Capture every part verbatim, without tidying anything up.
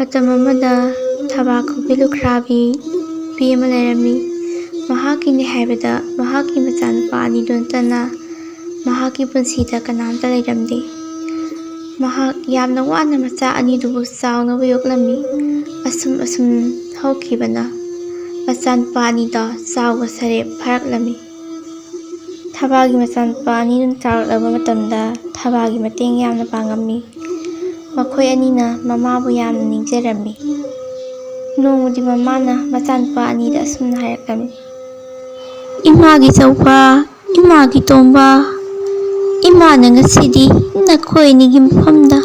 ꯃꯇꯝ ꯑꯃꯗ ꯊꯕꯥ ꯀꯧꯕꯤ ꯂꯨꯈ꯭ꯔꯥꯕꯤ ꯅꯨꯄꯤ ꯑꯃ ꯂꯩꯔꯝꯃꯤ꯫ ꯃꯍꯥꯛꯀꯤꯅꯤ ꯍꯥꯏꯕꯗ ꯃꯍꯥꯛꯀꯤ ꯃꯆꯥꯅꯨꯄꯥ ꯑꯅꯤꯗꯨ ꯅꯠꯇꯅ ꯃꯍꯥꯛꯀꯤ ꯄꯨꯟꯁꯤꯗ ꯀꯅꯥꯝꯇ ꯂꯩꯔꯝꯗꯦ꯫ ꯃꯍꯥꯛ ꯌꯥꯝꯅ ꯋꯥꯅ ꯃꯆꯥ ꯑꯅꯤꯗꯨꯕꯨ ꯆꯥꯎꯅꯕ ꯌꯣꯛꯂꯝꯃꯤ꯫ ꯑꯁꯨꯝ ꯑꯁꯨꯝ ꯍꯧꯈꯤꯕꯅ ꯃꯆꯥꯅꯨꯄꯥ ꯑꯅꯤꯗꯣ ꯆꯥꯎꯕ ꯁꯔꯦꯞ ꯐꯥꯔꯛꯂꯝꯃꯤ꯫ ꯊꯕꯥꯒꯤ ꯃꯆꯥꯅꯨꯄꯥ ꯑꯅꯤꯗꯨꯅ ꯆꯥꯎꯔꯛꯂꯕ ꯃꯇꯝꯗ ꯊꯕꯥꯒꯤ ꯃꯇꯦꯡ ꯌꯥꯝꯅ ꯄꯥꯡꯉꯝꯃꯤ꯫ ꯃꯈꯣꯏ ꯑꯅꯤꯅ ꯃꯃꯥꯕꯨ ꯌꯥꯝꯅ ꯅꯤꯡꯖꯔꯝꯃꯤ꯫ ꯅꯣꯡꯃꯗꯤ ꯃꯃꯥꯅ ꯃꯆꯥꯅꯨꯄꯥ ꯑꯅꯤꯗ ꯑꯁꯨꯝꯅ ꯍꯥꯏꯔꯛꯂꯝꯃꯤ, "ꯏꯃꯥꯒꯤ ꯆꯧꯕ, ꯏꯃꯥꯒꯤ ꯇꯣꯝꯕ, ꯏꯃꯥꯅ ꯉꯁꯤꯗꯤ ꯅꯈꯣꯏ ꯑꯅꯤꯒꯤ ꯃꯐꯝꯗ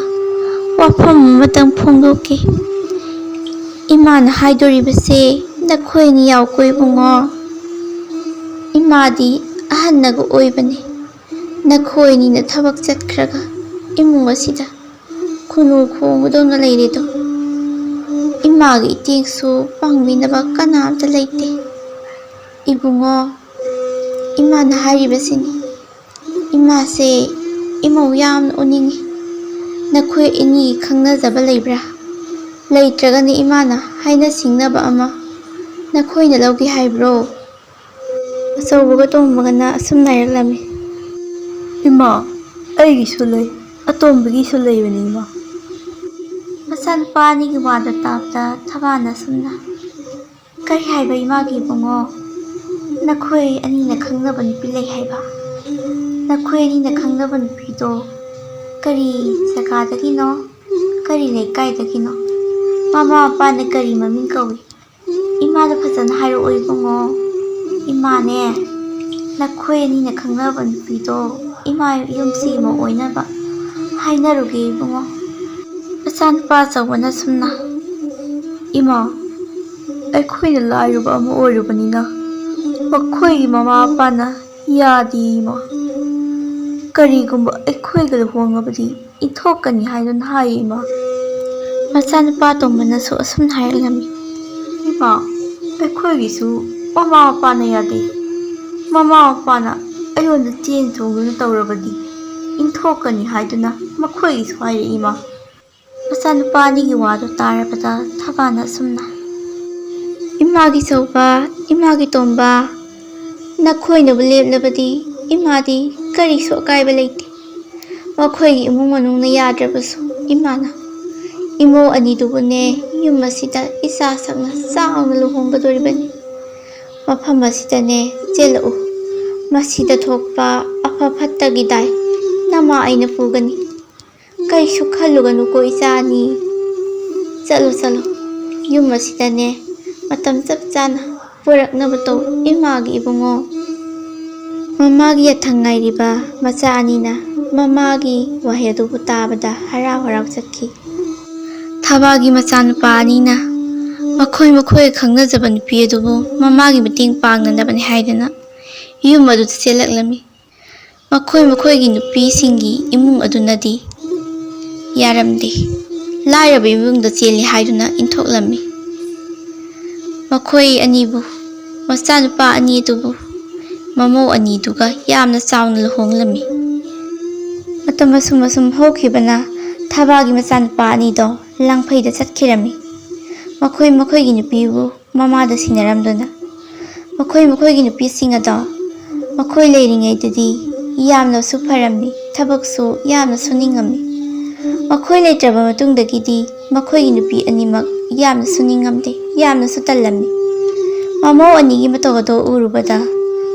ꯋꯥꯐꯝ ꯑꯃꯇꯪ ꯐꯣꯡꯗꯣꯛꯀꯦ꯫ ꯏꯃꯥꯅ ꯍꯥꯏꯗꯣꯔꯤꯕꯁꯦ ꯅꯈꯣꯏ ꯑꯅꯤ ꯌꯥꯎꯀꯣ ꯏꯕꯨꯡꯉꯣ꯫ ꯏꯃꯥꯗꯤ ꯑꯍꯟꯅꯒ ꯑꯣꯏꯕꯅꯤ꯫ ꯅꯈꯣꯏ ꯑꯅꯤꯅ ꯊꯕꯛ ꯆꯠꯈ꯭ꯔꯒ ꯏꯃꯨꯡ ꯑꯁꯤꯗ ꯈꯨꯅꯨ ꯈꯣꯡꯕꯗꯧꯅ ꯂꯩꯔꯦꯗꯣ꯫ ꯏꯃꯥꯒꯤ ꯏꯇꯦꯡꯁꯨ ꯄꯥꯡꯕꯤꯅꯕ ꯀꯅꯥꯝꯇ ꯂꯩꯇꯦ꯫ ꯏꯕꯨꯡꯉꯣ, ꯏꯃꯥꯅ ꯍꯥꯏꯔꯤꯕꯁꯤꯅꯤ꯫ ꯏꯃꯥꯁꯦ ꯏꯃꯧ ꯌꯥꯝꯅ ꯎꯅꯤꯡꯉꯤ꯫ ꯅꯈꯣꯏ ꯑꯅꯤ ꯈꯪꯅꯖꯕ ꯂꯩꯕ꯭ꯔꯥ? ꯂꯩꯇ꯭ꯔꯒꯅ ꯏꯃꯥꯅ ꯍꯥꯏꯅ ꯁꯤꯡꯅꯕ ꯑꯃ ꯅꯈꯣꯏꯅ ꯂꯧꯒꯦ ꯍꯥꯏꯕ꯭ꯔꯣ?" ꯑꯆꯧꯕꯒ ꯇꯣꯝꯕꯒꯅ ꯑꯁꯨꯝꯅ ꯍꯥꯏꯔꯛꯂꯝꯃꯤ, "ꯏꯃꯥ, ꯑꯩꯒꯤꯁꯨ ꯂꯩ, ꯑꯇꯣꯝꯕꯒꯤꯁꯨ ꯂꯩꯕꯅꯤ ꯏꯃꯥ꯫" ꯃꯆꯥꯅꯨꯄꯥ ꯑꯅꯤꯒꯤ ꯋꯥꯗꯣ ꯇꯥꯕꯗ ꯊꯕꯥꯅ ꯑꯁꯨꯝꯅ, "ꯀꯔꯤ ꯍꯥꯏꯕ ꯏꯃꯥꯒꯤ ꯏꯕꯨꯡꯉꯣ? ꯅꯈꯣꯏ ꯑꯅꯤꯅ ꯈꯪꯅꯕ ꯅꯨꯄꯤ ꯂꯩ ꯍꯥꯏꯕ? ꯅꯈꯣꯏ ꯑꯅꯤꯅ ꯈꯪꯅꯕ ꯅꯨꯄꯤꯗꯣ ꯀꯔꯤ ꯖꯒꯥꯗꯒꯤꯅꯣ? ꯀꯔꯤ ꯂꯩꯀꯥꯏꯗꯒꯤꯅꯣ? ꯃꯃꯥ ꯃꯄꯥꯅ ꯀꯔꯤ ꯃꯃꯤꯡ ꯀꯧꯏ? ꯏꯃꯥꯗ ꯐꯖꯅ ꯍꯥꯏꯔꯛꯑꯣ ꯏꯕꯨꯡꯉꯣ꯫" "ꯏꯃꯥꯅꯦ, ꯅꯈꯣꯏ ꯑꯅꯤꯅ ꯈꯪꯅꯕ ꯅꯨꯄꯤꯗꯣ ꯏꯃꯥ ꯌꯨꯝꯁꯤꯒꯤ ꯃꯧ ꯑꯣꯏꯅꯕ ꯍꯥꯏꯅꯔꯨꯒꯦ ꯏꯕꯨꯡꯉꯣ꯫" ꯃꯆꯥꯅꯨꯄꯥ ꯑꯆꯧꯕꯅ ꯑꯁꯨꯝꯅ, "ꯏꯃꯥ, ꯑꯩꯈꯣꯏꯅ ꯂꯥꯏꯔꯕ ꯑꯃ ꯑꯣꯏꯔꯨꯕꯅꯤꯅ ꯃꯈꯣꯏꯒꯤ ꯃꯃꯥ ꯃꯄꯥꯅ ꯌꯥꯗꯦ ꯏꯃꯥ꯫ ꯀꯔꯤꯒꯨꯝꯕ ꯑꯩꯈꯣꯏꯒ ꯂꯨꯍꯣꯡꯉꯕꯗꯤ ꯏꯟꯊꯣꯛꯀꯅꯤ ꯍꯥꯏꯗꯨꯅ ꯍꯥꯏꯌꯦ ꯏꯃꯥ꯫" ꯃꯆꯥꯅꯨꯄꯥ ꯑꯇꯣꯝꯕꯅꯁꯨ ꯑꯁꯨꯝꯅ ꯍꯥꯏꯔꯛꯂꯝꯃꯤ, "ꯏꯃꯥ, ꯑꯩꯈꯣꯏꯒꯤꯁꯨ ꯃꯃꯥ ꯃꯄꯥꯅ ꯌꯥꯗꯦ꯫ ꯃꯃꯥ ꯃꯄꯥꯅ ꯑꯩꯉꯣꯟꯗ ꯆꯦꯟ ꯆꯣꯡꯗꯨꯅ ꯇꯧꯔꯕꯗꯤ ꯏꯟꯊꯣꯛꯀꯅꯤ ꯍꯥꯏꯗꯨꯅ ꯃꯈꯣꯏꯒꯤꯁꯨ ꯍꯥꯏꯔꯛꯏ ꯏꯃꯥ꯫" ꯃꯆꯥꯅꯨꯄꯥ ꯑꯅꯤꯒꯤ ꯋꯥꯗꯨ ꯇꯥꯔꯕꯗ ꯊꯕꯥꯅ ꯑꯁꯨꯝꯅ, "ꯏꯃꯥꯒꯤ ꯆꯧꯕ, ꯏꯃꯥꯒꯤ ꯇꯣꯝꯕ, ꯅꯈꯣꯏꯅꯕꯨ ꯂꯦꯞꯂꯕꯗꯤ ꯏꯃꯥꯗꯤ ꯀꯔꯤꯁꯨ ꯑꯀꯥꯏꯕ ꯂꯩꯇꯦ꯫ ꯃꯈꯣꯏꯒꯤ ꯏꯃꯨꯡ ꯃꯅꯨꯡꯅ ꯌꯥꯗ꯭ꯔꯕꯁꯨ ꯏꯃꯥꯅ ꯏꯃꯧ ꯑꯅꯤꯗꯨꯕꯨꯅꯦ ꯌꯨꯝ ꯑꯁꯤꯗ ꯏꯆꯥ ꯁꯛꯅ ꯆꯥꯎꯅ ꯂꯨꯍꯣꯡꯒꯗꯣꯔꯤꯕꯅꯤ꯫ ꯃꯐꯝ ꯑꯁꯤꯗꯅꯦ ꯆꯦꯜꯂꯛꯎ꯫ ꯃꯁꯤꯗ ꯊꯣꯛꯄ ꯑꯐ ꯐꯠꯇꯒꯤ ꯗꯥꯏ ꯅꯃꯥ ꯑꯩꯅ ꯄꯨꯒꯅꯤ꯫ ꯀꯩꯁꯨ ꯈꯜꯂꯨꯒꯅꯨꯀꯣ ꯏꯆꯥ ꯑꯅꯤ꯫ ꯆꯠꯂꯣ ꯆꯠꯂꯣ, ꯌꯨꯝ ꯑꯁꯤꯗꯅꯦ ꯃꯇꯝ ꯆꯞ ꯆꯥꯅ ꯄꯨꯔꯛꯅꯕ ꯇꯧ ꯏꯃꯥꯒꯤ ꯏꯕꯨꯡꯉꯣ꯫" ꯃꯃꯥꯒꯤ ꯌꯥꯊꯪ ꯉꯥꯏꯔꯤꯕ ꯃꯆꯥ ꯑꯅꯤꯅ ꯃꯃꯥꯒꯤ ꯋꯥꯍꯩ ꯑꯗꯨꯕꯨ ꯇꯥꯕꯗ ꯍꯔꯥꯎ ꯍꯔꯥꯎ ꯆꯠꯈꯤ꯫ ꯊꯕꯥꯒꯤ ꯃꯆꯥꯅꯨꯄꯥ ꯑꯅꯤꯅ ꯃꯈꯣꯏ ꯃꯈꯣꯏ ꯈꯪꯅꯖꯕ ꯅꯨꯄꯤ ꯑꯗꯨꯕꯨ ꯃꯃꯥꯒꯤ ꯃꯇꯦꯡ ꯄꯥꯡꯅꯅꯕꯅꯤ ꯍꯥꯏꯗꯨꯅ ꯌꯨꯝ ꯑꯗꯨꯗ ꯆꯦꯜꯂꯛꯂꯝꯃꯤ꯫ ꯃꯈꯣꯏ ꯃꯈꯣꯏꯒꯤ ꯅꯨꯄꯤꯁꯤꯡꯒꯤ ꯏꯃꯨꯡ ꯑꯗꯨꯅꯗꯤ ꯌꯥꯔꯝꯗꯦ꯫ ꯂꯥꯏꯔꯕ ꯏꯃꯨꯡꯗ ꯆꯦꯜꯂꯤ ꯍꯥꯏꯗꯨꯅ ꯏꯟꯊꯣꯛꯂꯝꯃꯤ꯫ ꯃꯈꯣꯏ ꯑꯅꯤꯕꯨ, ꯃꯆꯥꯅꯨꯄꯥ ꯑꯅꯤ ꯑꯗꯨꯕꯨ ꯃꯃꯧ ꯑꯅꯤꯗꯨꯒ ꯌꯥꯝꯅ ꯆꯥꯎꯅ ꯂꯨꯍꯣꯡꯂꯝꯃꯤ꯫ ꯃꯇꯝ ꯑꯁꯨꯝ ꯑꯁꯨꯝ ꯍꯧꯈꯤꯕꯅ ꯊꯕꯥꯒꯤ ꯃꯆꯥꯅꯨꯄꯥ ꯑꯅꯤꯗꯣ ꯂꯥꯡꯐꯩꯗ ꯆꯠꯈꯤꯔꯝꯃꯤ꯫ ꯃꯈꯣꯏ ꯃꯈꯣꯏꯒꯤ ꯅꯨꯄꯤꯕꯨ ꯃꯃꯥꯗ ꯁꯤꯟꯅꯔꯝꯗꯨꯅ ꯃꯈꯣꯏ ꯃꯈꯣꯏꯒꯤ ꯅꯨꯄꯤꯁꯤꯡ ꯑꯗꯣ ꯃꯈꯣꯏ ꯂꯩꯔꯤꯉꯩꯗꯗꯤ ꯌꯥꯝꯅꯁꯨ ꯐꯔꯝꯃꯤ, ꯊꯕꯛꯁꯨ ꯌꯥꯝꯅ ꯁꯨꯅꯤꯡꯉꯝꯃꯤ꯫ ꯃꯈꯣꯏ ꯂꯩꯇ꯭ꯔꯕ ꯃꯇꯨꯡꯗꯒꯤꯗꯤ ꯃꯈꯣꯏꯒꯤ ꯅꯨꯄꯤ ꯑꯅꯤꯃꯛ ꯌꯥꯝꯅ ꯁꯨꯅꯤꯡꯉꯝꯗꯦ, ꯌꯥꯝꯅꯁꯨ ꯇꯜꯂꯝꯃꯤ꯫ ꯃꯃꯧ ꯑꯅꯤꯒꯤ ꯃꯇꯧ ꯑꯗꯣ ꯎꯔꯨꯕꯗ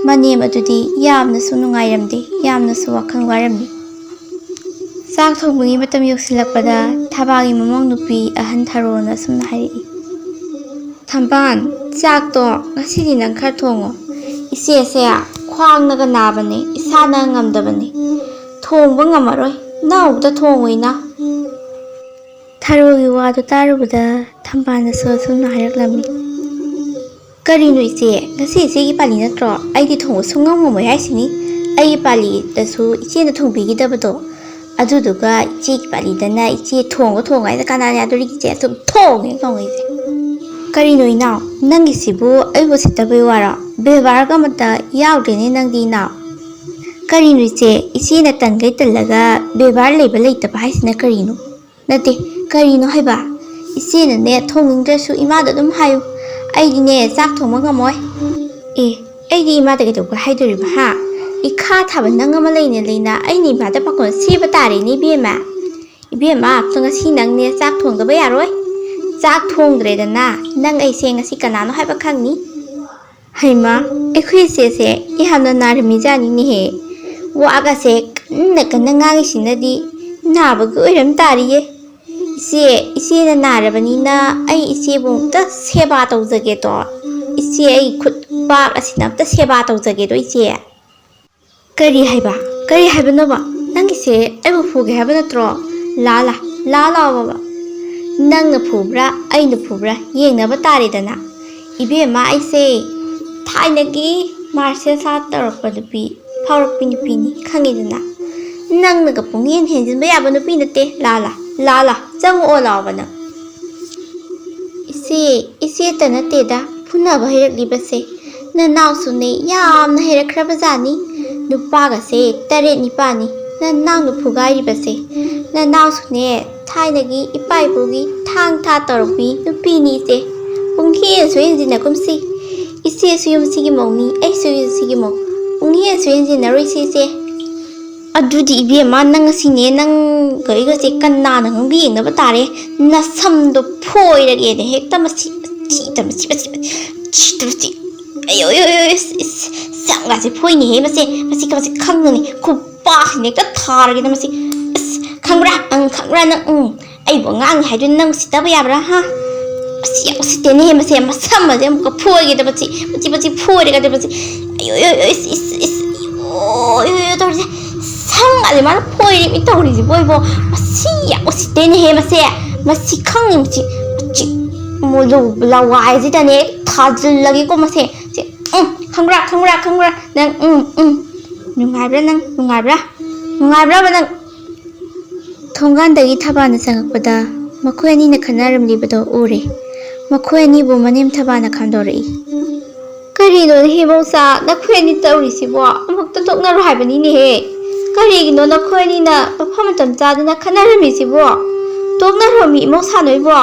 ꯃꯅꯦꯝ ꯑꯗꯨꯗꯤ ꯌꯥꯝꯅꯁꯨ ꯅꯨꯡꯉꯥꯏꯔꯝꯗꯦ, ꯌꯥꯝꯅꯁꯨ ꯋꯥꯈꯜ ꯋꯥꯔꯝꯃꯤ꯫ ꯆꯥꯛ ꯊꯣꯡꯕꯒꯤ ꯃꯇꯝ ꯌꯧꯁꯤꯜꯂꯛꯄꯗ ꯊꯕꯥꯒꯤ ꯃꯃꯧ ꯅꯨꯄꯤ ꯑꯍꯟ ꯊꯔꯣꯅ ꯑꯁꯨꯝꯅ ꯍꯥꯏꯔꯛꯏ, "ꯊꯝꯕꯥꯜ, ꯆꯥꯛꯇꯣ ꯉꯁꯤꯗꯤ ꯅꯪ ꯈꯔ ꯊꯣꯡꯉꯣ꯫ ꯏꯆꯦꯁꯦ ꯈ꯭ꯋꯥꯡꯅꯒ ꯅꯥꯕꯅꯦ, ꯏꯁꯥꯅ ꯉꯝꯗꯕꯅꯦ, ꯊꯣꯡꯕ ꯉꯝꯃꯔꯣꯏ, ꯅꯪ ꯑꯃꯨꯛꯇ ꯊꯣꯡꯉꯣ ꯏꯅꯥꯎ꯫" ꯊꯔꯣꯒꯤ ꯋꯥꯗꯨ ꯇꯥꯔꯨꯕꯗ ꯊꯝꯕꯥꯜꯅꯁꯨ ꯑꯁꯨꯝꯅ ꯍꯥꯏꯔꯛꯂꯝꯃꯤ, "ꯀꯔꯤꯅꯣ ꯏꯆꯦ, ꯉꯁꯤ ꯏꯆꯦꯒꯤ ꯄꯥꯂꯤ ꯅꯠꯇ꯭ꯔꯣ? ꯑꯩꯗꯤ ꯊꯣꯡꯕ ꯁꯨꯡꯉꯝ ꯉꯝꯃꯣꯏ ꯍꯥꯏꯁꯤꯅꯤ꯫ ꯑꯩꯒꯤ ꯄꯥꯂꯤꯗꯁꯨ ꯏꯆꯦꯅ ꯊꯣꯡꯕꯤꯈꯤꯗꯕꯗꯣ, ꯑꯗꯨꯗꯨꯒ ꯏꯆꯦꯒꯤ ꯄꯥꯂꯤꯗꯅ ꯏꯆꯦ ꯊꯣꯡꯉ ꯊꯣꯡꯉ ꯍꯥꯏꯗ ꯀꯅꯥꯅ ꯌꯥꯗꯣꯔꯤꯒꯦ ꯏꯆꯦ? ꯑꯗꯨꯝ ꯊꯣꯡꯉꯦ ꯊꯣꯡꯉꯦ ꯏꯆꯦ꯫" "ꯀꯔꯤꯅꯣ ꯏꯅꯥꯎ, ꯅꯪꯒꯤꯁꯤꯕꯨ ꯑꯩꯕꯨ ꯎꯁꯤꯠꯇꯕꯩ ꯋꯥꯔꯣ? ꯕꯦꯕꯥꯔꯒ ꯑꯃꯠꯇ ꯌꯥꯎꯗ꯭ꯔꯦꯅꯦ ꯅꯪꯗꯤ ꯏꯅꯥꯎ꯫" "ꯀꯔꯤꯅꯣ ꯏꯆꯦ, ꯏꯆꯦꯅ ꯇꯟꯈꯩ ꯇꯜꯂꯒ ꯕꯦꯕꯥꯔ ꯂꯩꯕ ꯂꯩꯇꯕ ꯍꯥꯏꯁꯤꯅ ꯀꯔꯤꯅꯣ?" "ꯅꯠꯇꯦ, ꯀꯔꯤꯅꯣ ꯍꯥꯏꯕ? ꯏꯆꯦꯅꯅꯦ ꯊꯣꯡꯅꯤꯡꯗ꯭ꯔꯁꯨ ꯏꯃꯥꯗ ꯑꯗꯨꯝ ꯍꯥꯏꯌꯨ꯫ ꯑꯩꯗꯤꯅꯦ ꯆꯥꯛ ꯊꯣꯡꯕ ꯉꯝꯃꯣꯏ꯫ ꯑꯦ, ꯑꯩꯗꯤ ꯏꯃꯥꯗ ꯀꯩꯗꯧꯕ ꯍꯥꯏꯗꯣꯔꯤꯕ ꯍꯥ? ꯏꯈꯥ ꯊꯥꯕ ꯅꯪ ꯑꯃ ꯂꯩꯅ ꯂꯩꯅ ꯑꯩꯅ ꯏꯃꯥꯗ ꯄꯥꯈꯣꯟ ꯁꯤꯕ ꯇꯥꯔꯦꯅꯦ ꯏꯕꯦꯝꯃ꯫ ꯏꯕꯦꯝꯃ, ꯉꯁꯤ ꯅꯪꯅꯦ ꯆꯥꯛ ꯊꯣꯡꯗꯕ ꯌꯥꯔꯣꯏ꯫ ꯆꯥꯛ ꯊꯣꯡꯗ꯭ꯔꯦꯗꯅ ꯅꯪ ꯑꯩꯁꯦ ꯉꯁꯤ ꯀꯅꯥꯅꯣ ꯍꯥꯏꯕ ꯈꯪꯅꯤ꯫ ꯍꯩꯃꯥ, ꯑꯩꯈꯣꯏ ꯏꯆꯦꯁꯦ ꯌꯥꯝꯅ ꯅꯥꯔꯝꯃꯤꯖꯥꯠꯅꯤꯅꯦꯍꯦ꯫ ꯋꯥꯒꯁꯦ ꯀꯟꯅ ꯀꯟꯅ ꯉꯥꯡꯉꯤꯁꯤꯅꯗꯤ ꯅꯥꯕꯒꯤ ꯑꯣꯏꯔꯝ ꯇꯥꯔꯤꯌꯦ꯫ ꯏꯆꯦ, ꯏꯆꯦꯅ ꯅꯥꯔꯕꯅꯤꯅ ꯑꯩ ꯏꯆꯦꯕꯨ ꯑꯝꯇ ꯁꯦꯕꯥ ꯇꯧꯖꯒꯦꯗꯣ꯫ ꯏꯆꯦ, ꯑꯩ ꯈꯨꯠ ꯄꯥꯛ ꯑꯁꯤꯅ ꯑꯝꯇ ꯁꯦꯕꯥ ꯇꯧꯖꯒꯦꯗꯣ ꯏꯆꯦ꯫ ꯀꯔꯤ ꯍꯥꯏꯕ? ꯀꯔꯤ ꯍꯥꯏꯕꯅꯣꯕ? ꯅꯪꯒꯤꯁꯦ ꯑꯩꯕꯨ ꯐꯨꯒꯦ ꯍꯥꯏꯕ ꯅꯠꯇ꯭ꯔꯣ? ꯂꯥ ꯂꯥ, ꯂꯥ ꯂꯥꯎꯕ꯫ ꯅꯪꯅ ꯐꯨꯕ꯭ꯔꯥ ꯑꯩꯅ ꯐꯨꯕ꯭ꯔꯥ ꯌꯦꯡꯅꯕ ꯇꯥꯔꯦꯗꯅ꯫ ꯏꯕꯦꯝꯃ, ꯑꯩꯁꯦ ꯊꯥꯏꯅꯒꯤ ꯃꯥꯔꯁꯦꯜ ꯑꯥꯔꯠ ꯇꯧꯔꯛꯄ ꯅꯨꯄꯤ, ꯐꯥꯎꯔꯛꯄꯤ ꯅꯨꯄꯤꯅꯤ, ꯈꯪꯉꯦꯗꯅ꯫ ꯅꯪꯅꯒ ꯄꯨꯡꯍꯦꯟ ꯍꯦꯟꯖꯤꯟꯕ ꯌꯥꯕ ꯅꯨꯄꯤ ꯅꯠꯇꯦ꯫ ꯂꯥ ꯂꯥ, ꯂꯥ ꯂꯥ, ꯆꯪꯉꯛꯑꯣ ꯂꯥꯎꯕ ꯅꯪ꯫ ꯏꯆꯦ, ꯏꯆꯦꯇ ꯅꯠꯇꯦꯗ ꯐꯨꯅꯕ ꯍꯩꯔꯛꯂꯤꯕꯁꯦ, ꯅꯅꯥꯎꯁꯨꯅꯦ ꯌꯥꯝꯅ ꯍꯩꯔꯛꯈ꯭ꯔꯕꯖꯥꯠꯅꯤ꯫ ꯅꯨꯄꯥꯒꯁꯦ ꯇꯔꯦꯠ ꯅꯤꯄꯥꯜꯅꯤ ꯅꯅꯥꯎꯅ ꯐꯨꯒꯥꯏꯔꯤꯕꯁꯦ꯫ ꯅꯅꯥꯎꯁꯨꯅꯦ ꯊꯥꯏꯅꯒꯤ ꯏꯄꯥ ꯏꯄꯨꯒꯤ ꯊꯥꯡ ꯊꯥ ꯇꯧꯔꯛꯄꯤ ꯅꯨꯄꯤꯅꯤ ꯏꯆꯦ꯫ ꯄꯨꯡꯍꯦꯟꯁꯨ ꯍꯦꯟꯖꯤꯟꯅꯒꯨꯝꯁꯤ꯫ ꯏꯆꯦꯁꯨ ꯌꯨꯝꯁꯤꯒꯤ ꯃꯧꯅꯤ, ꯑꯩꯁꯨ ꯌꯨꯝꯁꯤꯒꯤ ꯃꯧ꯫ ꯄꯨꯡꯍꯦꯟꯁꯨ ꯍꯦꯟꯖꯤꯟꯅꯔꯣꯏꯁꯤ ꯏꯆꯦ꯫ ꯑꯗꯨꯗꯤ ꯏꯕꯦꯝꯃ, ꯅꯪ ꯉꯁꯤꯅꯦ ꯅꯪꯒ ꯑꯩꯒꯁꯦ ꯀꯅꯥꯅ ꯉꯝꯒꯦ ꯌꯦꯡꯅꯕ ꯇꯥꯔꯦ꯫ ꯅꯁꯝꯗꯣ ꯐꯣꯏꯔꯒꯦꯅꯦ ꯍꯦꯛꯇ ꯃꯁꯤ, ꯃꯁꯤꯗ ꯃꯁꯤ, ꯃꯁꯤ, ꯃꯁꯤ, ꯃꯁꯤ, ꯃꯁꯤ꯫ ꯑꯌꯣ, ꯑꯌꯣ, ꯑꯌꯣ, ꯏꯁ, ꯏꯁ, ꯁꯝꯒꯥꯁꯦ ꯐꯣꯏꯅꯦꯍꯦ ꯃꯁꯦ, ꯃꯁꯤ, ꯃꯁꯤ ꯈꯪꯒꯅꯤ, ꯈꯨꯄꯥꯛꯁꯤꯅ ꯍꯦꯛꯇ ꯊꯥꯔꯒꯦꯅ ꯃꯁꯤ꯫ ꯑꯁ, ꯈꯪꯕ꯭ꯔꯥ? ꯑꯪ, ꯈꯪꯕ꯭ꯔꯥ ꯅꯪ? ꯎꯝ, ꯑꯩꯕꯨ ꯑꯉꯥꯡꯅꯤ ꯍꯥꯏꯗꯨꯅ ꯅꯪ ꯎꯁꯤꯠꯇꯕ ꯌꯥꯕ꯭ꯔꯥ, ꯍꯥ? ꯑꯁꯤ ꯌꯥꯝ ꯎꯁꯤꯠꯇꯦꯅꯦꯍꯦ ꯃꯁꯦ, ꯃꯁꯝ ꯑꯁꯦ ꯑꯃꯨꯛꯀ ꯐꯣꯏꯒꯦꯗ ꯃꯁꯤ, ꯃꯁꯤ, ꯃꯁꯤ ꯐꯣꯏꯔꯒꯗ ꯃꯁꯤ꯫ ꯑꯌꯣ, ꯑꯌꯣ, ꯑꯌꯣ, ꯏꯁ, ꯏꯁ, ꯏꯁ, ꯑꯌꯣ, ꯑꯌꯣ, ꯑꯌꯣ, ꯇꯧꯔꯤꯁꯦ꯫ ꯁꯝꯒꯁꯦ ꯃꯥꯅ ꯐꯣꯏꯔꯤꯃꯤ ꯇꯧꯔꯤꯁꯤꯕꯣ ꯏꯕꯣ꯫ ꯃꯁꯤ ꯌꯥꯝ ꯎꯁꯤꯠꯇꯦꯅꯦꯍꯦ ꯃꯁꯦ꯫ ꯃꯁꯤ ꯈꯪꯉꯤ ꯃꯁꯤ꯫ ꯃꯁꯤ ꯃꯣꯏꯗꯣ ꯂꯋꯥꯏꯁꯤꯗꯅꯦ ꯊꯥꯖꯤꯜꯂꯒꯦꯀꯣ ꯃꯁꯦ꯫ ꯁꯦ, ꯎꯝ, ꯈꯪꯕ꯭ꯔꯥ, ꯈꯪꯕ꯭ꯔꯥ, ꯈꯪꯕ꯭ꯔꯥ? ꯅꯪ, ꯎꯝ, ꯎꯝ꯫ ꯅꯨꯡꯉꯥꯏꯕ꯭ꯔꯥ ꯅꯪ? ꯅꯨꯡꯉꯥꯏꯕ꯭ꯔꯥ? ꯅꯨꯡꯉꯥꯏꯕ꯭ꯔꯕ ꯅꯪ? ꯊꯣꯡꯒꯥꯟꯗꯒꯤ ꯊꯕꯥꯅ ꯆꯪꯉꯛꯄꯗ ꯃꯈꯣꯏ ꯑꯅꯤꯅ ꯈꯟꯅꯔꯝꯂꯤꯕꯗꯣ ꯎꯔꯦ꯫ ꯃꯈꯣꯏ ꯑꯅꯤꯕꯨ ꯃꯅꯦꯝ ꯊꯕꯥꯅ ꯈꯟꯗꯣꯔꯛꯏ꯫ "ꯀꯔꯤꯅꯣꯅꯦꯍꯦ ꯏꯕꯣꯛꯁꯥ, ꯅꯈꯣꯏ ꯑꯅꯤ ꯇꯧꯔꯤꯁꯤꯕꯣ? ꯑꯃꯨꯛꯇ ꯇꯣꯛꯅꯔꯣ ꯍꯥꯏꯕꯅꯤꯅꯦꯍꯦ꯫ ꯀꯔꯤꯒꯤꯅꯣ ꯅꯈꯣꯏ ꯑꯅꯤꯅ ꯃꯐꯝ ꯃꯇꯝ ꯆꯥꯗꯅ ꯈꯟꯅꯔꯝꯃꯤꯁꯤꯕꯣ?" ꯇꯣꯛꯅꯔꯣꯃꯤ ꯏꯃꯧ ꯁꯥꯅꯣꯏꯕꯣ꯫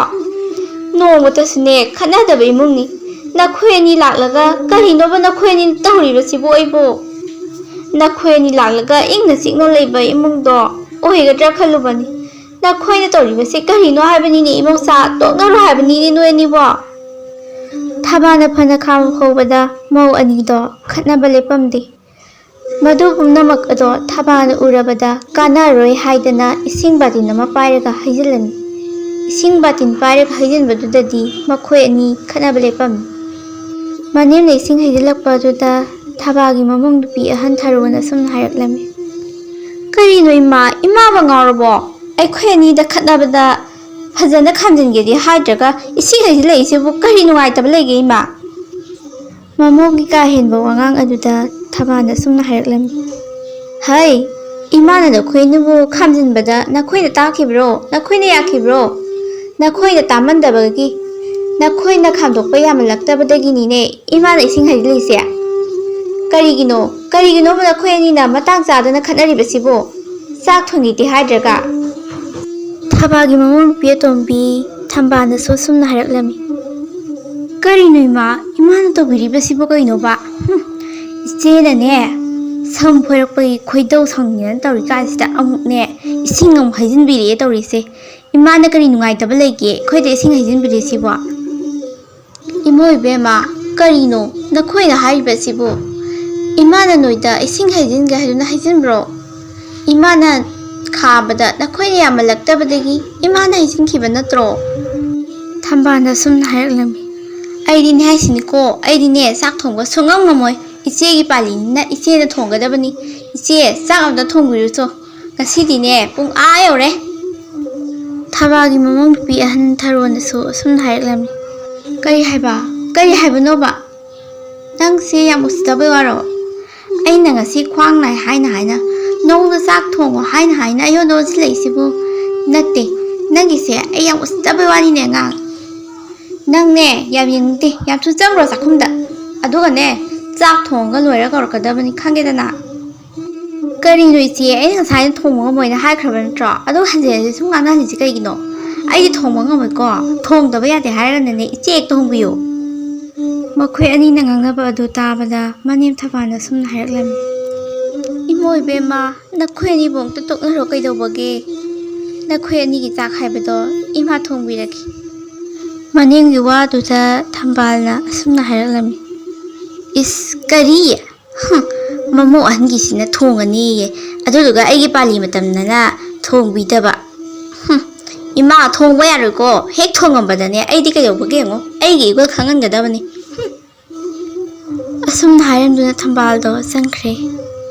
ꯅꯣꯡꯃꯇꯁꯨꯅꯦ ꯈꯠꯅꯗꯕ ꯏꯃꯨꯡꯅꯤ꯫ ꯅꯈꯣꯏ ꯑꯅꯤ ꯂꯥꯛꯂꯒ ꯀꯔꯤꯅꯣꯕ ꯅꯈꯣꯏ ꯑꯅꯤ ꯇꯧꯔꯤꯕꯁꯤꯕꯨ? ꯑꯩꯕꯨ ꯅꯈꯣꯏ ꯑꯅꯤ ꯂꯥꯛꯂꯒ ꯏꯪꯅ ꯆꯤꯛꯅ ꯂꯩꯕ ꯏꯃꯨꯡꯗꯣ ꯑꯣꯏꯒꯗ꯭ꯔꯥ ꯈꯜꯂꯨꯕꯅꯤ꯫ ꯅꯈꯣꯏꯅ ꯇꯧꯔꯤꯕꯁꯤ ꯀꯔꯤꯅꯣ ꯍꯥꯏꯕꯅꯤꯅꯦ ꯏꯃꯧꯁꯥ? ꯇꯣꯛꯅꯔꯣ ꯍꯥꯏꯕꯅꯤꯅꯦ ꯅꯣꯏ ꯑꯅꯤꯕꯣ꯫ ꯊꯕꯥꯅ ꯐꯅ ꯈꯥꯝ ꯍꯧꯕꯗ ꯃꯧ ꯑꯅꯤꯗꯣ ꯈꯠꯅꯕ ꯂꯦꯞꯄꯝꯗꯦ꯫ ꯃꯗꯨ ꯄꯨꯝꯅꯃꯛ ꯑꯗꯣ ꯊꯕꯥꯅ ꯎꯔꯕꯗ ꯀꯥꯟꯅꯔꯣꯏ ꯍꯥꯏꯗꯅ ꯏꯁꯤꯡ ꯕꯥꯇꯤꯟ ꯑꯃ ꯄꯥꯏꯔꯒ ꯍꯩꯖꯤꯜꯂꯝꯃꯤ꯫ ꯏꯁꯤꯡ ꯕꯥꯇꯤꯟ ꯄꯥꯏꯔꯒ ꯍꯩꯖꯤꯟꯕꯗꯨꯗꯗꯤ ꯃꯈꯣꯏ ꯑꯅꯤ ꯈꯠꯅꯕ ꯂꯦꯞꯄꯝꯃꯤ꯫ ꯃꯅꯦꯝꯅ ꯏꯁꯤꯡ ꯍꯩꯖꯤꯜꯂꯛꯄ ꯑꯗꯨꯗ ꯊꯕꯥꯒꯤ ꯃꯃꯧ ꯅꯨꯄꯤ ꯑꯍꯟ ꯊꯔꯣꯅ ꯑꯁꯨꯝꯅ ꯍꯥꯏꯔꯛꯂꯝꯃꯤ꯫ "ꯀꯔꯤꯅꯣ ꯏꯃꯥ? ꯏꯃꯥꯕꯨ ꯉꯥꯎꯔꯕꯣ? ꯑꯩꯈꯣꯏ ꯑꯅꯤꯗ ꯈꯠꯅꯕꯗ ꯐꯖꯅ ꯈꯥꯝꯖꯤꯟꯒꯦꯗꯤ ꯍꯥꯏꯗ꯭ꯔꯒ ꯏꯁꯤꯡ ꯍꯩꯖꯤꯜꯂꯛꯏꯁꯤꯕꯨ ꯀꯔꯤ ꯅꯨꯡꯉꯥꯏꯇꯕ ꯂꯩꯒꯦ ꯏꯃꯥ?" ꯃꯃꯧꯒꯤ ꯀꯥ ꯍꯦꯟꯕ ꯋꯥꯉꯥꯡ ꯑꯗꯨꯗ ꯊꯕꯥꯅ ꯑꯁꯨꯝꯅ ꯍꯥꯏꯔꯛꯂꯝꯃꯤ꯫ "ꯍꯩ, ꯏꯃꯥꯅ ꯅꯈꯣꯏꯅꯕꯨ ꯈꯥꯝꯖꯤꯟꯕꯗ ꯅꯈꯣꯏꯅ ꯇꯥꯈꯤꯕ꯭ꯔꯣ? ꯅꯈꯣꯏꯅ ꯌꯥꯈꯤꯕ꯭ꯔꯣ? ꯅꯈꯣꯏꯅ ꯇꯥꯃꯟꯗꯕꯒꯤ, ꯅꯈꯣꯏꯅ ꯈꯥꯝꯗꯣꯛꯄ ꯌꯥꯃꯜꯂꯛꯇꯕꯗꯒꯤꯅꯤꯅꯦ ꯏꯃꯥꯅ ꯏꯁꯤꯡ ꯍꯩꯖꯤꯜꯂꯤꯁꯦ꯫ ꯀꯔꯤꯒꯤꯅꯣ? ꯀꯔꯤꯒꯤꯅꯣꯕ ꯅꯈꯣꯏ ꯑꯅꯤꯅ ꯃꯇꯥꯡ ꯆꯥꯗꯅ ꯈꯠꯅꯔꯤꯕꯁꯤꯕꯨ? ꯆꯥꯛ ꯊꯣꯡꯉꯤꯗꯤ ꯍꯥꯏꯗ꯭ꯔꯒ?" ꯊꯕꯥꯒꯤ ꯃꯃꯧ ꯅꯨꯄꯤ ꯑꯇꯣꯝꯕꯤ ꯊꯝꯕꯥꯜꯅꯁꯨ ꯑꯁꯨꯝꯅ ꯍꯥꯏꯔꯛꯂꯝꯃꯤ꯫ "ꯀꯔꯤꯅꯣ ꯏꯃꯥ? ꯏꯃꯥꯅ ꯇꯧꯕꯤꯔꯤꯕꯁꯤꯕꯨ ꯀꯩꯅꯣꯕ? ꯍꯨꯝ, ꯏꯆꯦꯅꯅꯦ ꯁꯝ ꯐꯣꯏꯔꯛꯄꯒꯤ ꯈꯣꯏꯗꯧ ꯁꯥꯎꯅꯤꯡꯗꯅ ꯇꯧꯔꯤꯀꯥꯟꯁꯤꯗ ꯑꯃꯨꯛꯅꯦ ꯏꯁꯤꯡ ꯑꯃꯨꯛ ꯍꯩꯖꯤꯟꯕꯤꯔꯛꯑꯦ ꯇꯧꯔꯤꯁꯦ꯫ ꯏꯃꯥꯅ ꯀꯔꯤ ꯅꯨꯡꯉꯥꯏꯇꯕ ꯂꯩꯒꯦ ꯑꯩꯈꯣꯏꯗ ꯏꯁꯤꯡ ꯍꯩꯖꯤꯟꯕꯤꯔꯤꯁꯤꯕꯣ?" "ꯏꯃꯣ ꯏꯕꯦꯝꯃ, ꯀꯔꯤꯅꯣ ꯅꯈꯣꯏꯅ ꯍꯥꯏꯔꯤꯕꯁꯤꯕꯨ? ꯏꯃꯥꯅ ꯅꯣꯏꯗ ꯏꯁꯤꯡ ꯍꯩꯖꯤꯟꯒꯦ ꯍꯥꯏꯗꯨꯅ ꯍꯩꯖꯤꯟꯕ꯭ꯔꯣ? ꯏꯃꯥꯅ ꯈꯥꯕꯗ ꯅꯈꯣꯏꯅ ꯌꯥꯝꯃꯜꯂꯛꯇꯕꯗꯒꯤ ꯏꯃꯥꯅ ꯍꯩꯖꯤꯟꯈꯤꯕ ꯅꯠꯇ꯭ꯔꯣ?" ꯊꯝꯕꯥꯜꯅ ꯑꯁꯨꯝꯅ ꯍꯥꯏꯔꯛꯂꯝꯃꯤ꯫ "ꯑꯩꯗꯤꯅꯦ ꯍꯥꯏꯁꯤꯅꯤꯀꯣ, ꯑꯩꯗꯤꯅꯦ ꯆꯥꯛ ꯊꯣꯡꯕ ꯁꯨꯡꯉꯝ ꯉꯝꯃꯣꯏ꯫ ꯏꯆꯦꯒꯤ ꯄꯥꯜꯂꯤꯅꯤꯅ ꯏꯆꯦꯅ ꯊꯣꯡꯒꯗꯕꯅꯤ꯫ ꯏꯆꯦ, ꯆꯥꯛ ꯑꯝꯇ ꯊꯣꯡꯕꯤꯔꯨꯆꯣ꯫ ꯉꯁꯤꯗꯤꯅꯦ ꯄꯨꯡ ꯑꯥ ꯌꯧꯔꯦ꯫" ꯊꯕꯥꯒꯤ ꯃꯃꯧ ꯅꯨꯄꯤ ꯑꯍꯟ ꯊꯔꯣꯅꯁꯨ ꯑꯁꯨꯝꯅ ꯍꯥꯏꯔꯛꯂꯝꯃꯤ꯫ "ꯀꯔꯤ ꯍꯥꯏꯕ? ꯀꯔꯤ ꯍꯥꯏꯕꯅꯣꯕ? ꯅꯪꯁꯦ ꯌꯥꯝ ꯎꯁꯤꯠꯇꯕꯩ ꯋꯥꯔꯣ? ꯑꯩꯅ ꯉꯁꯤ ꯈ꯭ꯋꯥꯡ ꯅꯥꯏ ꯍꯥꯏꯅ ꯍꯥꯏꯅ, ꯅꯉꯣꯟꯗ ꯆꯥꯛ ꯊꯣꯡꯉꯣ ꯍꯥꯏꯅ ꯍꯥꯏꯅ ꯑꯩꯉꯣꯟꯗ ꯑꯣꯟꯁꯤꯜꯂꯛꯏꯁꯤꯕꯨ? ꯅꯠꯇꯦ, ꯅꯪꯒꯤꯁꯦ ꯑꯩ ꯌꯥꯝ ꯎꯁꯤꯠꯇꯕꯩ ꯋꯥꯅꯤꯅꯦ ꯑꯉꯥꯡ꯫ ꯅꯪꯅꯦ ꯌꯥꯝ ꯌꯦꯡꯅꯤꯡꯗꯦ, ꯌꯥꯝ ꯊꯨꯅ ꯆꯪꯈ꯭ꯔꯣ ꯆꯥꯛꯈꯨꯝꯗ꯫ ꯑꯗꯨꯒꯅꯦ ꯆꯥꯛ ꯊꯣꯡꯉꯒ ꯂꯣꯏꯔ ꯀꯧꯔꯛꯀꯗꯕꯅꯤ, ꯈꯪꯒꯦꯗꯅ?" "ꯀꯔꯤꯅꯣ ꯏꯆꯦ, ꯑꯩꯅ ꯉꯁꯥꯏꯅ ꯊꯣꯡꯕ ꯉꯝꯃꯣꯏꯅ ꯍꯥꯏꯈ꯭ꯔꯕ ꯅꯠꯇ꯭ꯔꯣ? ꯑꯗꯨ ꯍꯟꯖꯤꯟ ꯍꯟꯖꯤꯟ ꯁꯨꯝ ꯉꯥꯡꯅꯍꯜꯂꯤꯁꯤ ꯀꯩꯒꯤꯅꯣ?" ꯑꯩꯗꯤ ꯊꯣꯡꯕ ꯉꯝꯃꯣꯏꯀꯣ꯫ ꯊꯣꯡꯗꯕ ꯌꯥꯗꯦ ꯍꯥꯏꯔꯒꯅꯅꯦ, ꯏꯆꯦ ꯍꯦꯛ ꯊꯣꯡꯕꯤꯌꯨ꯫ ꯃꯈꯣꯏ ꯑꯅꯤꯅ ꯉꯥꯡꯅꯕ ꯑꯗꯨ ꯇꯥꯕꯗ ꯃꯅꯦꯝ ꯊꯕꯥꯅ ꯑꯁꯨꯝꯅ ꯍꯥꯏꯔꯛꯂꯝꯃꯤ: "ꯏꯃꯣ ꯏꯕꯦꯝꯃ, ꯅꯈꯣꯏ ꯑꯅꯤꯕꯨ ꯑꯝꯇ ꯇꯣꯛꯅꯔꯣ ꯀꯩꯗꯧꯕꯒꯦ? ꯅꯈꯣꯏ ꯑꯅꯤꯒꯤ ꯆꯥꯛ ꯍꯥꯏꯕꯗꯣ ꯏꯃꯥ ꯊꯣꯡꯕꯤꯔꯒꯦ"꯫ ꯃꯅꯦꯝꯒꯤ ꯋꯥꯗꯨꯗ ꯊꯝꯕꯥꯜꯅ ꯑꯁꯨꯝꯅ ꯍꯥꯏꯔꯛꯂꯝꯃꯤ: "ꯏꯁ, ꯀꯔꯤ? ꯍꯨꯝ, ꯃꯃꯧ ꯑꯍꯟꯒꯤꯁꯤꯅ ꯊꯣꯡꯉꯅꯤꯌꯦ, ꯑꯗꯨꯗꯨꯒ ꯑꯩꯒꯤ ꯄꯥꯂꯤ ꯃꯇꯝꯗꯅ ꯊꯣꯡꯕꯤꯗꯕ꯫ ꯍꯨꯝ, ꯏꯃꯥ, ꯊꯣꯡꯕ ꯌꯥꯔꯣꯏꯀꯣ, ꯍꯦꯛ ꯊꯣꯡꯉꯝꯕꯗꯅꯦ ꯑꯩꯗꯤ ꯀꯩꯗꯧꯕꯒꯦ ꯌꯦꯡꯉꯣ, ꯑꯩꯒꯤ ꯏꯒꯣ ꯈꯪꯍꯟꯒꯗꯕꯅꯤ"꯫ ꯍꯨꯝ꯫ ꯑꯁꯨꯝꯅ ꯍꯥꯏꯔꯝꯗꯨꯅ ꯊꯝꯕꯥꯜꯗꯣ ꯆꯪꯈ꯭ꯔꯦ꯫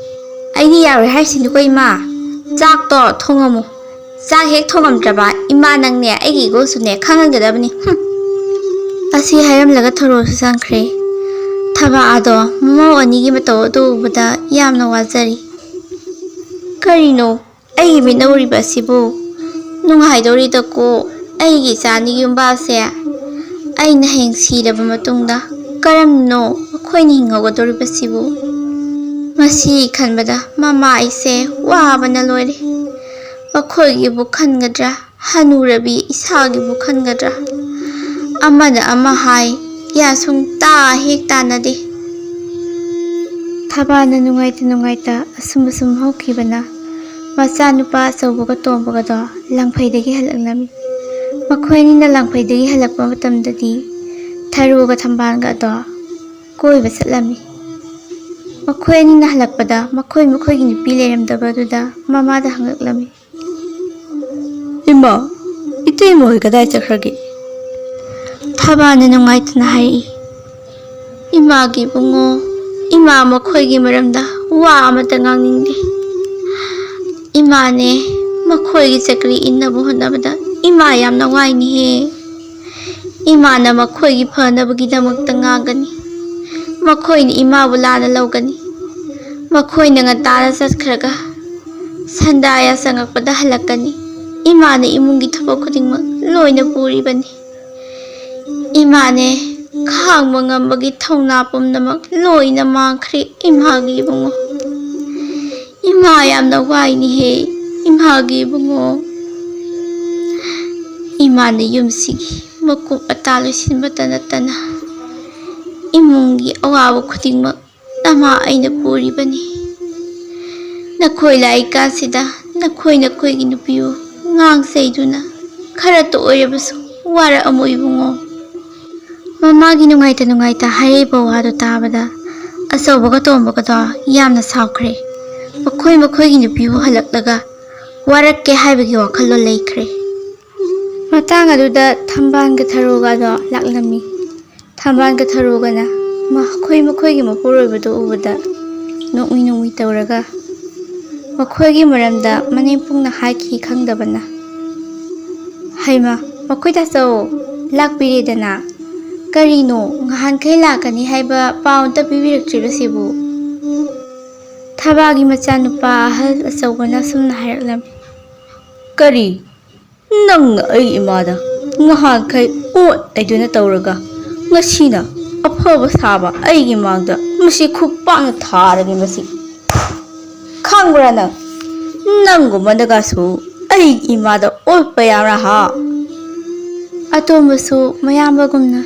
"ꯑꯩꯗꯤ ꯌꯥꯔꯣꯏ ꯍꯥꯏꯁꯤꯅꯤꯀꯣ ꯏꯃꯥ, ꯆꯥꯛꯇꯣ ꯊꯣꯡꯉꯝꯃꯨ꯫ ꯆꯥꯛ ꯍꯦꯛ ꯊꯣꯡꯉꯝꯗ꯭ꯔꯕ ꯏꯃꯥ, ꯅꯪꯅꯦ ꯑꯩꯒꯤ ꯏꯒꯣꯁꯨꯅꯦ ꯈꯪꯍꯟꯒꯗꯕꯅꯤ"꯫ ꯍꯨꯝ꯫ ꯑꯁꯤ ꯍꯥꯏꯔꯝꯂꯒ ꯊꯔꯣꯁꯨ ꯆꯪꯈ꯭ꯔꯦ꯫ ꯊꯕꯥꯗꯣ ꯃꯃꯧ ꯑꯅꯤꯒꯤ ꯃꯇꯧ ꯑꯗꯨ ꯎꯕꯗ ꯌꯥꯝꯅ ꯋꯥꯖꯔꯤ꯫ "ꯀꯔꯤꯅꯣ ꯑꯩꯒꯤ ꯃꯤꯠꯅ ꯎꯔꯤꯕ ꯑꯁꯤꯕꯨ? ꯅꯨꯡꯉꯥꯏꯗꯧꯔꯤꯗꯀꯣ ꯑꯩꯒꯤ ꯏꯆꯥ ꯑꯅꯤꯒꯤ ꯌꯨꯝꯕꯥꯜꯁꯦ꯫ ꯑꯩꯅ ꯍꯌꯦꯡ ꯁꯤꯔꯕ ꯃꯇꯨꯡꯗ ꯀꯔꯝꯅꯣ ꯃꯈꯣꯏꯅ ꯍꯤꯡꯍꯧꯒꯗꯧꯔꯤꯕꯁꯤꯕꯨ?" ꯃꯁꯤ ꯈꯟꯕꯗ ꯃꯃꯥ ꯑꯩꯁꯦ ꯋꯥꯕꯅ ꯂꯣꯏꯔꯦ꯫ ꯃꯈꯣꯏꯒꯤꯕꯨ ꯈꯟꯒꯗ꯭ꯔꯥ, ꯍꯅꯨꯔꯕꯤ ꯏꯁꯥꯒꯤꯕꯨ ꯈꯟꯒꯗ꯭ꯔꯥ? ꯑꯃꯅ ꯑꯃ ꯍꯥꯏ, ꯒ꯭ꯌꯥꯟ ꯁꯨꯡꯇꯥ ꯍꯦꯛ ꯇꯥꯅꯗꯦ꯫ ꯊꯕꯥꯅ ꯅꯨꯡꯉꯥꯏꯇ ꯅꯨꯡꯉꯥꯏꯇ ꯑꯁꯨꯝ ꯑꯁꯨꯝ ꯍꯧꯈꯤꯕꯅ ꯃꯆꯥꯅꯨꯄꯥ ꯑꯆꯧꯕꯒ ꯇꯣꯝꯕꯒꯗꯣ ꯂꯪꯐꯩꯗꯒꯤ ꯍꯜꯂꯛꯂꯝꯃꯤ꯫ ꯃꯈꯣꯏ ꯑꯅꯤꯅ ꯂꯪꯐꯩꯗꯒꯤ ꯍꯜꯂꯛꯄ ꯃꯇꯝꯗꯗꯤ ꯊꯔꯣꯒ ꯊꯝꯕꯥꯜꯒ ꯑꯗꯣ ꯀꯣꯏꯕ ꯆꯠꯂꯝꯃꯤ꯫ ꯃꯈꯣꯏ ꯑꯅꯤꯅ ꯍꯜꯂꯛꯄꯗ ꯃꯈꯣꯏ ꯃꯈꯣꯏꯒꯤ ꯅꯨꯄꯤ ꯂꯩꯔꯝꯗꯕꯗꯨꯗ ꯃꯃꯥꯗ ꯍꯪꯉꯛꯂꯝꯃꯤ꯫ "ꯏꯃꯥ, ꯏꯇꯩꯃ ꯍꯣꯏ ꯀꯗꯥꯏ ꯆꯠꯈ꯭ꯔꯒꯦ?" ꯊꯕꯥꯅ ꯅꯨꯡꯉꯥꯏꯇꯅ ꯍꯥꯏꯔꯛꯏ꯫ "ꯏꯃꯥꯒꯤ ꯏꯕꯨꯡꯉꯣ, ꯏꯃꯥ ꯃꯈꯣꯏꯒꯤ ꯃꯔꯝꯗ ꯋꯥ ꯑꯃꯠꯇ ꯉꯥꯡꯅꯤꯡꯗꯦ꯫ ꯏꯃꯥꯅꯦ, ꯃꯈꯣꯏꯒꯤ ꯆꯀ꯭ꯔꯤ ꯏꯟꯅꯕ ꯍꯣꯠꯅꯕꯗ ꯏꯃꯥ ꯌꯥꯝꯅ ꯋꯥꯏꯅꯦꯍꯦ꯫ ꯏꯃꯥꯅ ꯃꯈꯣꯏꯒꯤ ꯐꯅꯕꯒꯤꯗꯃꯛꯇ ꯉꯥꯡꯒꯅꯤ꯫ ꯃꯈꯣꯏꯅ ꯏꯃꯥꯕꯨ ꯂꯥꯟꯅ ꯂꯧꯒꯅꯤ꯫ ꯃꯈꯣꯏꯅ ꯉꯟꯇꯥꯅ ꯆꯠꯈ꯭ꯔꯒ ꯁꯟꯗꯥꯌꯥ ꯆꯪꯉꯛꯄꯗ ꯍꯜꯂꯛꯀꯅꯤ꯫ ꯏꯃꯥꯅ ꯏꯃꯨꯡꯒꯤ ꯊꯕꯛ ꯈꯨꯗꯤꯡꯃꯛ ꯂꯣꯏꯅ ꯄꯨꯔꯤꯕꯅꯤ꯫ ꯏꯃꯥꯅꯦ, ꯈꯥꯡꯕ ꯉꯝꯕꯒꯤ ꯊꯧꯅꯥ ꯄꯨꯝꯅꯃꯛ ꯂꯣꯏꯅ ꯃꯥꯡꯈ꯭ꯔꯦ ꯏꯃꯥꯒꯤ ꯏꯕꯨꯡꯉꯣ꯫ ꯏꯃꯥ ꯌꯥꯝꯅ ꯋꯥꯏꯅꯦꯍꯦ, ꯏꯃꯥꯒꯤ ꯏꯕꯨꯡꯉꯣ"꯫ ꯏꯃꯥꯅ ꯌꯨꯝꯁꯤꯒꯤ ꯃꯀꯨꯞ ꯃꯇꯥ ꯂꯣꯏꯁꯤꯟꯕꯇ ꯅꯠꯇꯅ ꯏꯃꯨꯡꯒꯤ ꯑꯋꯥꯕ ꯈꯨꯗꯤꯡꯃꯛ ꯅꯃꯥ ꯑꯩꯅ ꯄꯨꯔꯤꯕꯅꯤ꯫ ꯅꯈꯣꯏ ꯂꯥꯛꯏꯀꯥꯟꯁꯤꯗ ꯅꯈꯣꯏ ꯅꯈꯣꯏꯒꯤ ꯅꯨꯄꯤꯕꯨ ꯉꯥꯡ ꯆꯩꯗꯨꯅ ꯈꯔꯇ ꯑꯣꯏꯔꯕꯁꯨ ꯋꯥꯔꯛꯑꯝꯃꯣ ꯏꯕꯨꯡꯉꯣ꯫ ꯃꯃꯥꯒꯤ ꯅꯨꯡꯉꯥꯏꯇ ꯅꯨꯡꯉꯥꯏꯇ ꯍꯥꯏꯔꯤꯕ ꯋꯥꯗꯨ ꯇꯥꯕꯗ ꯑꯆꯧꯕꯒ ꯇꯣꯝꯕꯒꯗꯣ ꯌꯥꯝꯅ ꯁꯥꯎꯈ꯭ꯔꯦ꯫ ꯃꯈꯣꯏ ꯃꯈꯣꯏꯒꯤ ꯅꯨꯄꯤꯕꯨ ꯍꯜꯂꯛꯂꯒ ꯋꯥꯔꯛꯀꯦ ꯍꯥꯏꯕꯒꯤ ꯋꯥꯈꯜꯂꯣꯟ ꯂꯩꯈ꯭ꯔꯦ꯫ ꯃꯇꯥꯡ ꯑꯗꯨꯗ ꯊꯝꯕꯥꯜꯒ ꯊꯔꯣꯒꯗꯣ ꯂꯥꯛꯂꯝꯃꯤ꯫ ꯊꯝꯕꯥꯜꯒ ꯊꯔꯣꯒꯅ ꯃꯈꯣꯏ ꯃꯈꯣꯏꯒꯤ ꯃꯄꯨꯔꯣꯏꯕꯗꯨ ꯎꯕꯗ ꯅꯣꯛꯃꯤ ꯅꯣꯛꯃꯤ ꯇꯧꯔꯒ ꯃꯈꯣꯏꯒꯤ ꯃꯔꯝꯗ ꯃꯅꯦꯝꯄꯣꯛꯅ ꯍꯥꯏꯈꯤ ꯈꯪꯗꯕꯅ꯫ "ꯍꯩꯃ, ꯃꯈꯣꯏ ꯇꯥꯆꯧ ꯂꯥꯛꯄꯤꯔꯦꯗꯅ꯫ ꯀꯔꯤꯅꯣ, ꯉꯍꯥꯟꯈꯩ ꯂꯥꯛꯀꯅꯤ ꯍꯥꯏꯕ ꯄꯥꯎ ꯑꯝꯇ ꯄꯤꯕꯤꯔꯛꯇ꯭ꯔꯤꯕꯁꯤꯕꯨ?" ꯊꯕꯥꯒꯤ ꯃꯆꯥꯅꯨꯄꯥ ꯑꯍꯜ ꯑꯆꯧꯕꯅ ꯑꯁꯨꯝꯅ ꯍꯥꯏꯔꯛꯂꯝꯃꯤ꯫ "ꯀꯔꯤ? ꯅꯪꯅ ꯑꯩꯒꯤ ꯏꯃꯥꯗ ꯉꯍꯥꯟꯈꯩ ꯑꯣꯠ ꯍꯥꯏꯗꯨꯅ ꯇꯧꯔꯒ ꯉꯁꯤꯅ ꯑꯐꯕ ꯁꯥꯕ ꯑꯩꯒꯤ ꯃꯥꯡꯗ ꯃꯁꯤ ꯈꯨꯄꯥꯛꯅ ꯊꯥꯔꯒꯦ ꯃꯁꯤ꯫ ꯈꯪꯕ꯭ꯔꯥ ꯅꯪ? ꯅꯪꯒꯨꯝꯕꯅꯒꯁꯨ ꯑꯩꯒꯤ ꯏꯃꯥꯗ ꯑꯣꯠꯄ ꯌꯥꯕ꯭ꯔꯥ ꯍꯥ?" ꯑꯇꯣꯝꯕꯁꯨ ꯃꯌꯥꯝꯕꯒꯨꯝꯅ,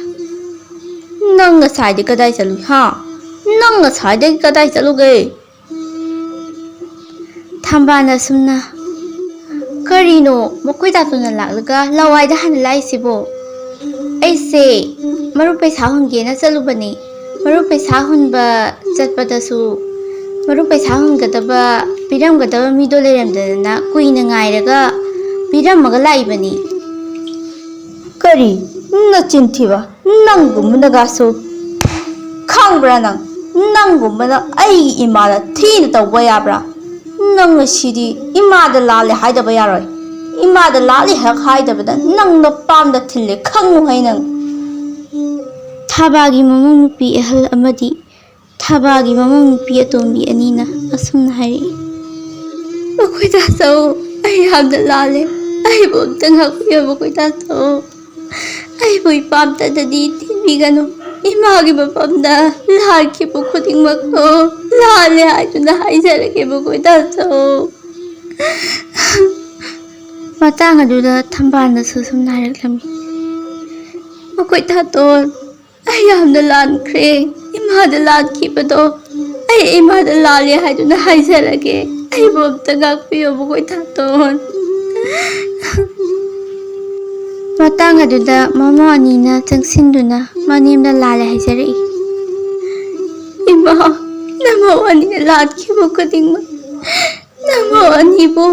"ꯅꯪ ꯉꯁꯥꯏꯗꯤ ꯀꯗꯥꯏ ꯆꯠꯂꯨꯏ ꯍꯥ? ꯅꯪ ꯉꯁꯥꯏꯗꯒꯤ ꯀꯗꯥꯏ ꯆꯠꯂꯨꯒꯦ?" ꯊꯝꯕꯥꯜꯅ ꯑꯁꯨꯝꯅ, "ꯀꯔꯤꯅꯣ, ꯃꯈꯣꯏ ꯇꯥꯇꯣꯟꯅ ꯂꯥꯛꯂꯒ ꯂꯋꯥꯏꯗ ꯍꯥꯟꯅ ꯂꯥꯛꯏꯁꯤꯕꯣ?" "ꯑꯩꯁꯦ ꯃꯔꯨꯞ ꯄꯩꯁꯥ ꯍꯨꯟꯒꯦꯅ ꯆꯠꯂꯨꯕꯅꯤ꯫ ꯃꯔꯨꯞ ꯄꯩꯁꯥ ꯍꯨꯟꯕ ꯆꯠꯄꯗꯁꯨ ꯃꯔꯨꯞ ꯄꯩꯁꯥ ꯍꯨꯟꯒꯗꯕ, ꯄꯤꯔꯝꯒꯗꯕ ꯃꯤꯗꯣ ꯂꯩꯔꯝꯗꯗꯅ ꯀꯨꯏꯅ ꯉꯥꯏꯔꯒ ꯄꯤꯔꯝꯃꯒ ꯂꯥꯛꯏꯕꯅꯤ꯫" "ꯀꯔꯤ? ꯅꯆꯤꯟ ꯊꯤꯕ! ꯅꯪꯒꯨꯝꯕꯅꯒꯁꯨ꯫ ꯈꯪꯕ꯭ꯔꯥ ꯅꯪ? ꯅꯪꯒꯨꯝꯕꯅ ꯑꯩꯒꯤ ꯏꯃꯥꯗ ꯊꯤꯅ ꯇꯧꯕ ꯌꯥꯕ꯭ꯔꯥ? ꯅꯪ ꯉꯁꯤꯗꯤ ꯏꯃꯥꯗ ꯂꯥꯜꯂꯦ ꯍꯥꯏꯗꯕ ꯌꯥꯔꯣꯏ꯫ ꯏꯃꯥꯗ ꯂꯥꯜꯂꯦ ꯍꯦꯛ ꯍꯥꯏꯗꯕꯗ ꯅꯪ ꯅꯄꯥꯝꯗ ꯊꯤꯜꯂꯦ, ꯈꯪꯉꯨꯍꯩ ꯅꯪ꯫" ꯊꯥꯕꯥꯒꯤ ꯃꯃꯧ ꯅꯨꯄꯤ ꯑꯍꯜ ꯑꯃꯗꯤ ꯊꯥꯕꯥꯒꯤ ꯃꯃꯧ ꯅꯨꯄꯤ ꯑꯇꯣꯝꯕꯤ ꯑꯅꯤꯅ ꯑꯁꯨꯝꯅ ꯍꯥꯏꯔꯛꯏ꯫ "ꯃꯈꯣꯏ ꯇꯥꯆꯧ, ꯑꯩ ꯌꯥꯝꯅ ꯂꯥꯜꯂꯦ꯫ ꯑꯩꯕꯨ ꯑꯝꯇ ꯉꯥꯛꯄꯤꯌꯨ, ꯃꯈꯣꯏ ꯇꯥꯆꯧ꯫ ꯑꯩꯕꯨ ꯏꯄꯥꯝꯇꯗꯗꯤ ꯊꯤꯟꯕꯤꯒꯅꯨ꯫ ꯏꯃꯥꯒꯤ ꯃꯐꯝꯗ ꯂꯥꯟꯈꯤꯕ ꯈꯨꯗꯤꯡꯃꯛꯇꯣ ꯂꯥꯜꯂꯦ ꯍꯥꯏꯗꯨꯅ ꯍꯥꯏꯖꯔꯒꯦ, ꯃꯈꯣꯏ ꯇꯥꯆꯧ꯫" ꯃꯇꯥꯡ ꯑꯗꯨꯗ ꯊꯝꯕꯥꯜꯅꯁꯨ ꯁꯨꯝꯅ ꯍꯥꯏꯔꯛꯂꯝꯃꯤ, "ꯃꯈꯣꯏ ꯊꯥꯇꯣꯟ, ꯑꯩ ꯌꯥꯝꯅ ꯂꯥꯟꯈ꯭ꯔꯦ꯫ ꯏꯃꯥꯗ ꯂꯥꯟꯈꯤꯕꯗꯣ ꯑꯩ ꯏꯃꯥꯗ ꯂꯥꯜꯂꯦ ꯍꯥꯏꯗꯨꯅ ꯍꯥꯏꯖꯔꯒꯦ꯫ ꯑꯩꯕꯨ ꯑꯝꯇ ꯉꯥꯛꯄꯤꯌꯨ ꯃꯈꯣꯏ ꯊꯥꯇꯣꯟ"꯫ ꯃꯇꯥꯡ ꯑꯗꯨꯗ ꯃꯃꯧ ꯑꯅꯤꯅ ꯆꯪꯁꯤꯟꯗꯨꯅ ꯃꯅꯦꯝꯅ ꯂꯥꯜꯂꯦ ꯍꯥꯏꯖꯔꯛꯏ꯫ "ꯏꯃꯥ, ꯅꯃꯧ ꯑꯅꯤꯅ ꯂꯥꯟꯈꯤꯕ ꯈꯨꯗꯤꯡꯃꯛ ꯅꯃꯧ ꯑꯅꯤꯕꯨ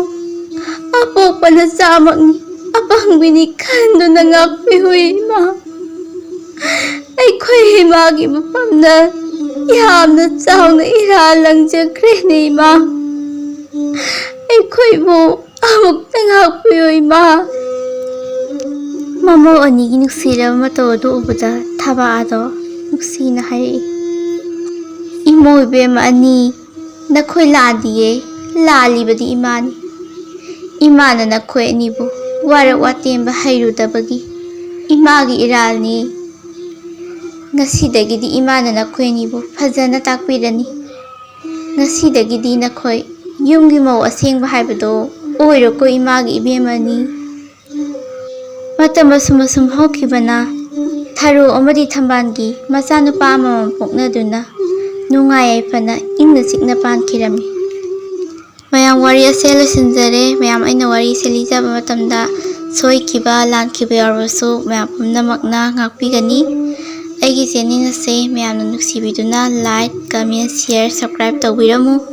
ꯑꯄꯣꯛꯄ ꯅꯆꯥꯃꯛꯅꯤ, ꯑꯄꯪꯕꯤꯅꯤ ꯈꯟꯗꯨꯅ ꯉꯥꯛꯄꯤꯌꯨ ꯏꯃꯥ꯫ ꯑꯩꯈꯣꯏ ꯏꯃꯥꯒꯤ ꯃꯐꯝꯗ ꯌꯥꯝꯅ ꯆꯥꯎꯅ ꯏꯔꯥꯜ ꯂꯪꯖꯈ꯭ꯔꯦꯅꯦ ꯏꯃꯥ꯫ ꯑꯩꯈꯣꯏꯕꯨ ꯑꯃꯨꯛꯇ ꯉꯥꯛꯄꯤꯌꯨ ꯏꯃꯥ"꯫ ꯃꯃꯧ ꯑꯅꯤꯒꯤ ꯅꯨꯡꯁꯤꯔꯕ ꯃꯇꯧ ꯑꯗꯨ ꯎꯕꯗ ꯊꯕꯥꯗꯣ ꯅꯨꯡꯁꯤꯅ ꯍꯥꯏꯔꯛꯏ, "ꯏꯃꯧ ꯏꯕꯦꯝꯃ ꯑꯅꯤ, ꯅꯈꯣꯏ ꯂꯥꯟꯗꯤꯌꯦ, ꯂꯥꯜꯂꯤꯕꯗꯤ ꯏꯃꯥꯅꯤ꯫ ꯏꯃꯥꯅ ꯅꯈꯣꯏ ꯑꯅꯤꯕꯨ ꯋꯥꯔꯛ ꯋꯥꯇꯦꯝꯕ ꯍꯩꯔꯨꯗꯕꯒꯤ ꯏꯃꯥꯒꯤ ꯏꯔꯥꯜꯅꯤ꯫ ꯉꯁꯤꯗꯒꯤꯗꯤ ꯏꯃꯥꯅ ꯅꯈꯣꯏ ꯑꯅꯤꯕꯨ ꯐꯖꯅ ꯇꯥꯛꯄꯤꯔꯅꯤ꯫ ꯉꯁꯤꯗꯒꯤꯗꯤ ꯅꯈꯣꯏ ꯌꯨꯝꯒꯤ ꯃꯧ ꯑꯁꯦꯡꯕ ꯍꯥꯏꯕꯗꯣ ꯑꯣꯏꯔꯣꯀꯣ ꯏꯃꯥꯒꯤ ꯏꯕꯦꯝꯃꯅꯤ"꯫ ꯃꯇꯝ ꯑꯁꯨꯝ ꯑꯁꯨꯝ ꯍꯧꯈꯤꯕꯅ ꯊꯔꯣ ꯑꯃꯗꯤ ꯊꯝꯕꯥꯜꯒꯤ ꯃꯆꯥꯅꯨꯄꯥ ꯑꯃꯃꯝ ꯄꯣꯛꯅꯗꯨꯅ ꯅꯨꯡꯉꯥꯏ ꯌꯥꯏꯐꯅ ꯏꯪꯅ ꯆꯤꯛꯅ ꯄꯥꯟꯈꯤꯔꯝꯃꯤ꯫ ꯃꯌꯥꯝ, ꯋꯥꯔꯤ ꯑꯁꯦ ꯂꯣꯏꯁꯤꯟꯖꯔꯦ꯫ ꯃꯌꯥꯝ, ꯑꯩꯅ ꯋꯥꯔꯤ ꯑꯁꯦ ꯂꯤꯖꯕ ꯃꯇꯝꯗ ꯁꯣꯏꯈꯤꯕ ꯂꯥꯟꯈꯤꯕ ꯌꯥꯎꯔꯕꯁꯨ ꯃꯌꯥꯝ ꯄꯨꯝꯅꯃꯛꯅ ꯉꯥꯛꯄꯤꯒꯅꯤ꯫ ꯑꯩꯒꯤ ꯆꯦꯅꯦꯜ ꯑꯁꯦ ꯃꯌꯥꯝꯅ ꯅꯨꯡꯁꯤꯕꯤꯗꯨꯅ like, comment, share, subscribe ꯇꯧꯕꯤꯔꯝꯃꯨ꯫